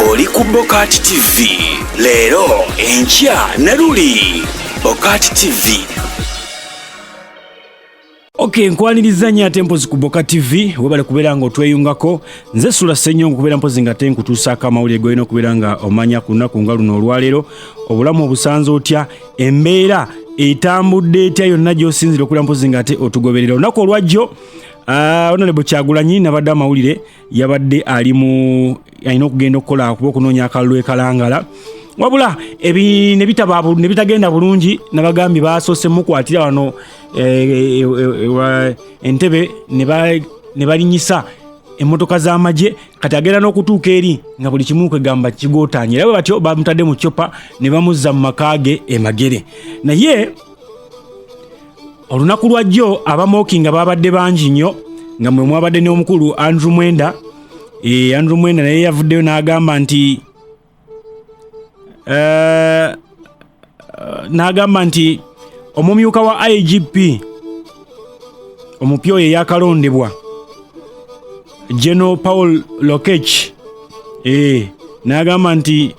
Oli ku Bokati TV leero, enkya ne luli. Bokati TV. Ok, nkwaniriza nnyo ate mpozi ku Boka TV. Webale kubeera nga otweyungako. Nze Sula Ssenyonga, okubeera mpozi nga te nkutuusaako amawulire g'olina okubeera nga omanya ku lunaku nga luno olwaleero. Obulamu obusanze otya? Embeera etambudde etya yonna gy'osinzira okubeera mpozi nga ate otugoberera olunaku olwajjo? Honorable Kyagulanyi nabadde amawulire yabadde ali mu alina okugenda okukola kuba okunoonya akalulu ekalangala, wabula ne bitagenda bulungi. Nabagambye basoose mukwatira wano entebe ne balinyisa emmotoka z'amagye. Kati agenda n'okutuuka eri nga buli kimu kwegamba kigootanye, era bwe batyo bamutadde mu chopper ne bamuzza mu maka ge e Magere. Naye olunaku lwajjo abamookinga babadde bangi nnyo, nga mwe mwabadde n'omukulu Andrew Mwenda. Andrew Mwenda naye yavuddeyo n'agamba nti omumyuka wa IGP omupya oyo eyakalondebwa, General Paul Lokech, n'agamba nti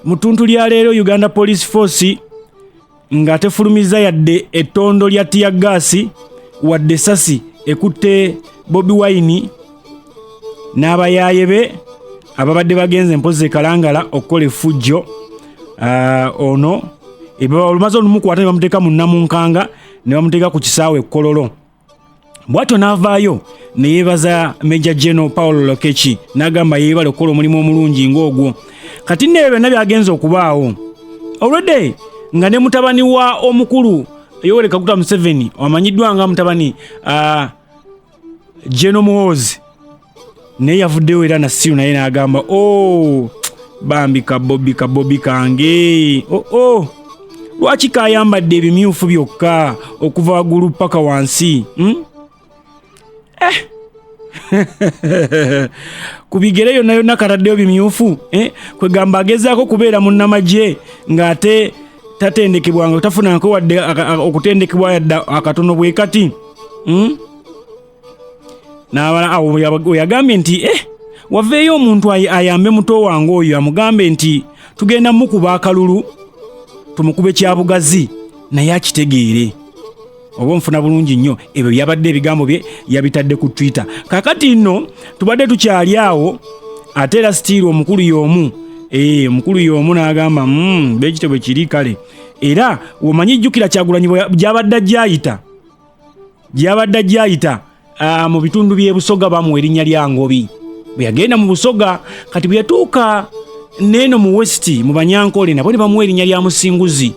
mu ttuntu lya leero Uganda Police Force nga tefulumiza yadde ettondo lya tear gas wadde sasi ekutte Bobi Wine n'abayaaye be ababadde bagenze mpozi e Kalangala okukola effujjo. Ono olumaze olumukwata ne bamuteeka mu namunkanga ne bamuteeka ku kisaawe ekkololo. Bw'atyo n'avaayo ne yeebaza Major General Paul Lokech, n'agamba yeebale okukola omulimu omulungi ng'ogwo. Kati nno ebyo byonna byagenze okubaawo olwedde nga ne mutabani wa omukulu Yoweri Kaguta Museveni, amanyiddwa nga mutabani General Muhoozi, naye yavuddeyo era nasiru naye n'agamba, "O oh, bambi kabobi, kabobi kange, oo oh, oh. Lwaki kayambadde ebimyufu byokka okuva waggulu paka wansi, Eh. Ku bigere yonna yonna kataddeyo bimyufu, eh? Kwegamba agezaako kubeera munnamagye ng'ate tatendekebwanga, tafunanko wadde okutendekebwa yadde akatono bwe kati, N'abala awo we yagambye nti waveeyo omuntu ayambe muto wange oyo, amugambe nti tugenda mukuba akalulu, tumukube kyabugazi naye akitegeere." Oba onfuna bulungi nnyo? Ebyo byabadde ebigambo bye yabitadde ku Twitter. Kakati nno tubadde tukyali awo, ate era still omukulu y'omu, omukulu y'omu n'agamba, bekityo bwe kiri." Kale era womanyi, jjukira Kyagulanyi gy'abadde ajjayita, gy'abadde ajjayita mu bitundu by'e Busoga, bamuwa erinnya lya Ngobi bwe yagenda mu Busoga. Kati bwe yatuuka neeno mu West mu Banyankole, nabo ne bamuwa erinnya lya Musinguzi.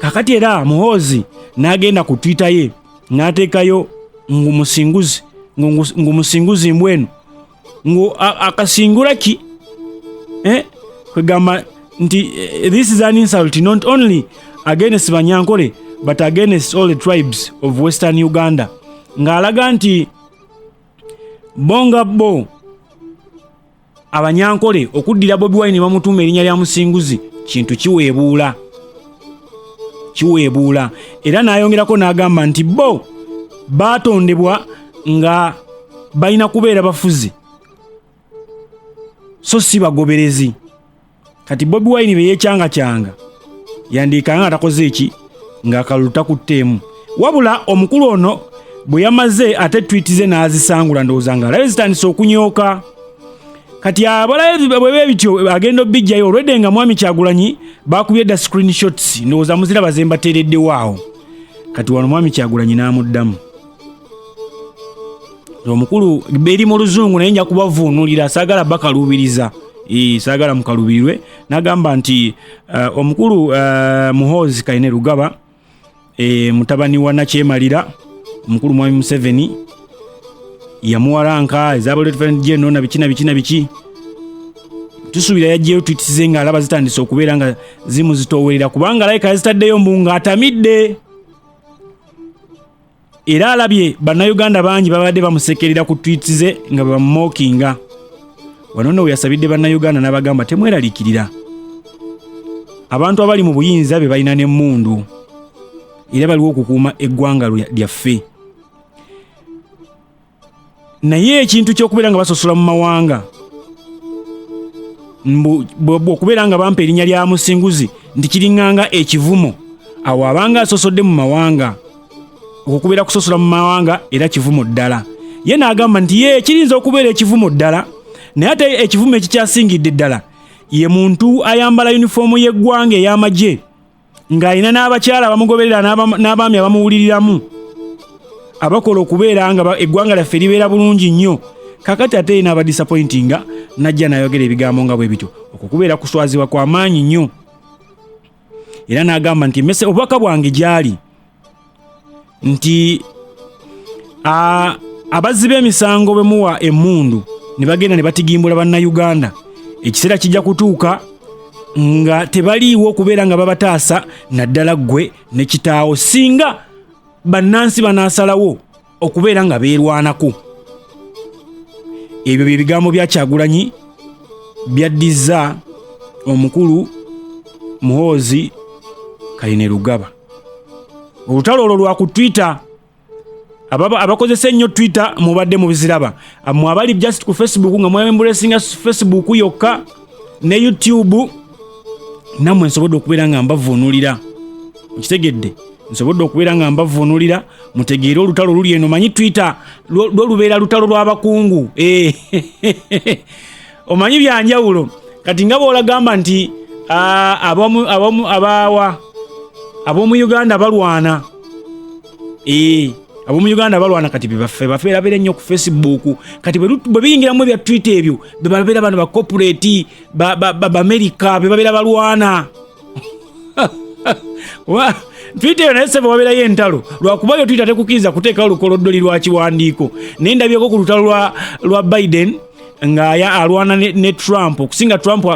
Kakati era Muhoozi n'agenda ku Twitter ye n'ateekayo ngu Musinguzi, ngu Musinguzi mbwenu ngu akasingula ki, eh? Kwegamba nti this is an insult not only against Banyankole but against all the tribes of Western Uganda, ng'alaga nti bo nga bo Abanyankole okuddira Bobi Wine bamutuuma erinnya lya Musinguzi kintu kiweebuula, kiweebuula. Era n'ayongerako n'agamba nti bo baatondebwa nga balina kubeera bafuzi so si bagoberezi. Kati Bobi Wine be yeekyangakyanga yandiikanga nga takoze eki ng'akalulu takutteemu. Wabula omukulu ono bwe yamaze ate tweet ze n'azisangula, ndowooza nga alabe zitandise okunyooka. Kati abalabe bwe bityo agenda obijjayo olwedde nga mwami Kyagulanyi bakubye dda screenshots, ndowooza muziraba ze mbateereddewo awo. Kati wano mwami Kyagulanyi n'amuddamu omukulu, eri mu Luzungu naye nja kubavuunulira, saagala bakaluubiriza, saagala mukaluubirirwe. N'agamba nti omukulu Muhoozi Kainerugaba, mutabani wa Nakyemalira, omukulu mwami Museveni yamuwa rank eza lieutenant general na biki na biki na biki. Tusuubira yaggyeyo tweets ze ng'alaba zitandise okubeera nga zimuzitoowerera, kubanga alabika yazitaddeyo mbu ng'atamidde, era alabye Bannayuganda bangi babadde bamusekerera ku tweets ze nga bwe bamumockinga. Wano nno we yasabidde Bannayuganda n'abagamba, "Temweraliikirira, abantu abali mu buyinza be balina n'emmundu era baliwo okukuuma eggwanga lyaffe, naye ekintu ky'okubeera nga basosola mu mawanga Okubeera nga bampa erinnya lya Musinguzi nti kiriŋŋanga ekivumo, awo abanga asosodde mu mawanga. Okukubeera kusosola mu mawanga era kivumo ddala. Ye n'agamba nti ye kiyinza okubeera ekivumo ddala, naye ate ekivumo ekikyasingidde ddala ye muntu ayambala yunifoomu y'eggwanga ey'amagye ng'alina n'abakyala abamugoberera n'abaami abamuwuliriramu abakola okubeera nga eggwanga lyaffe libeera bulungi nnyo. Kakati ate ye n'abadisappointinga n'ajja n'ayogera ebigambo nga bwe bityo. Okwo kubeera kuswazibwa kwa maanyi nnyo. Era n'agamba nti mese obubaka bwange gy'ali nti abazzi b'emisango bwe muwa emmundu ne bagenda ne batigimbula Bannayuganda, ekiseera kijja kutuuka nga tebaliiwo okubeera nga babataasa, naddala ggwe ne kitaawo, singa bannansi banaasalawo okubeera nga beerwanako. Ebyo bye bigambo bya Kyagulanyi byaddizza omukulu Muhoozi Kainerugaba. Olutalo olwo lwa ku Twitter. Abakozesa ennyo Twitter mubadde mubiziraba, mwe abali just ku Facebook nga mwembulesinga Facebook yokka ne YouTube, nammwe nsobodde okubeera nga mbavuunulira. Nkitegedde, nsobodde okubeera nga mbavuunulira mutegeere olutalo luli eno. Manyi Twitter lwo lubeera lutalo lw'abakungu. Omanyi byanjawulo. Kati nga bw'olagamba nti ab'omu Uganda balwana, ab'omu Uganda balwana, kati bebaffe bafeera beera nnyo ku Facebook. Kati bwe biyingiramu ebya Twitter ebyo be babeera bano ba corporate Bamerika be babeera balwana. Twitter eyo naye sebe wabeerayo entalo, lwakuba yo Twitter tekukkiriza kuteekawo lukoloddoli lwa kiwandiiko. Naye ndabyeko ku lutalo lwa Biden ng'aya alwana ne Trump. Okusinga Trump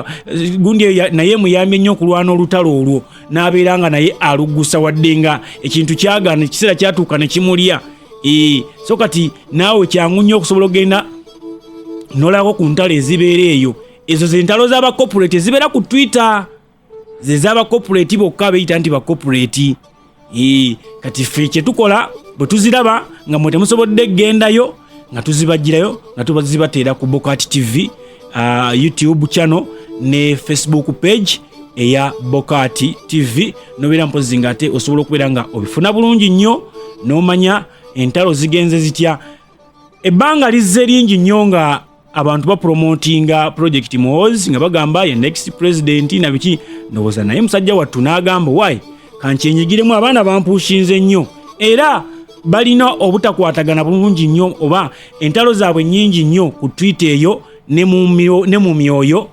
gundi eyo naye muyambye nnyo okulwana olutalo olwo, n'abeera nga naye aluggusa, wadde nga ekintu kyagaana, ekiseera kyatuuka ne kimulya. So kati naawe kyangu nnyo okusobola okugenda n'olabako ku ntalo ezibeera eyo. Ezo ze ntalo z'aba corporate ezibeera ku Twitter, ze z'aba corporate bokka abeeyita nti ba corporate. Kati ffe kye tukola bwe tuziraba nga mwe temusobodde kugendayo, nga tuzibagirayo, nga tuzibateera ku Bokati TV, YouTube channel ne Facebook page eya Bokati TV, nobeera mpozi nga ate osobola okubeera nga obifuna bulungi nnyo n'omanya entalo zigenze zitya. Ebbanga lizze lingi nnyo nga abantu bapromotinga Project Muhoozi nga bagamba ye next president na biki, ndowooza naye musajja wattu n'agamba why kankyenyigiremu, abaana bampushinze nnyo. Era balina obutakwatagana bulungi nnyo oba entalo zaabwe nnyingi nnyo ku Twitter eyo ne mu myoyo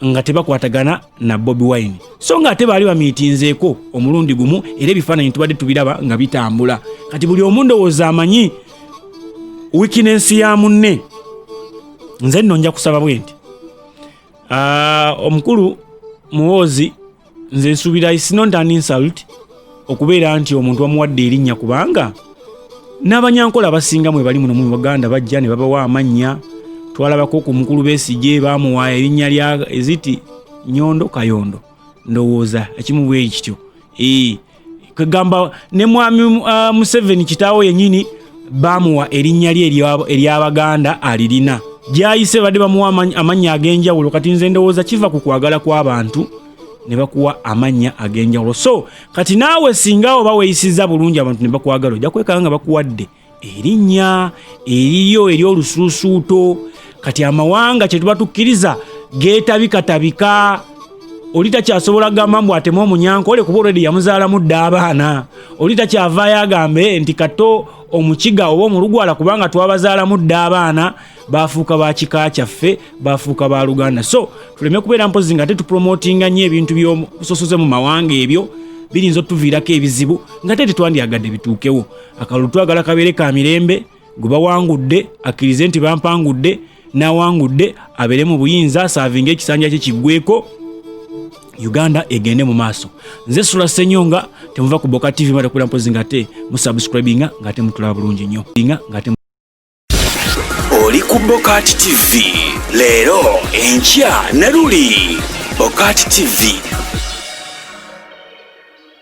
nga tebakwatagana na Bobi Wine, so nga ate baali bamiitinzeeko omulundi gumu, era ebifaananyi tubadde tubiraba nga bitambula. Kati buli omu ndowooza amanyi weakness ya munne. Nze nno nja kusaba bwe nti omukulu Muhoozi, nze nsuubira is not an insult okubeera nti omuntu bamuwadde erinnya, kubanga n'abanyankola abasinga mwe bali muno mu Baganda bajja ne babawa amannya. Twalabako ku mukulu Besigye, bamuwa erinnya lya eziti Nyondo Kayondo, ndowooza ekimu bwe kityo. Kagamba ne mwami Museveni kitaawo yennyini bamuwa erinnya lye ery'Abaganda alirina gyayise, badde bamuwa amannya ag'enjawulo. Kati nze ndowooza kiva ku kwagala kw'abantu ne bakuwa amannya ag'enjawulo. So kati naawe singa oba weeyisizza bulungi abantu ne bakwagala, ojja kwekanga nga bakuwadde erinnya eriryo ery'olusuusuuto. Kati amawanga kye tuba tukkiriza geetabikatabika, oli takyasobola kugamba mbu ateme omunyankole kuba already yamuzaalamu dda abaana. Oli takyavaayo agambe nti kato omukiga oba omulugwala kubanga twabazaalamu dda abaana, bafuuka ba kika kyaffe, bafuuka ba luganda. So tuleme kubeera mpozi nga tetupromotinga nnyo ebintu by'obusosoze mu mawanga, ebyo biyinza otuviirako ebizibu nga te tetwandyagadde bituukewo. Akalulu twagala kabeere ka mirembe, gwe bawangudde akkirize nti bampangudde, n'awangudde abeere mu buyinza, asaavinga ekisanja kye kiggweko, Uganda egende mu maaso. Nze Sula Senyonga, temuva ku Boka TV, mada kubeera mpozi nga ate musubscribinga nga ate mutulaba bulungi nnyo nga ate Oli ku Bokati TV leero, enkya ne luli. Bokati TV.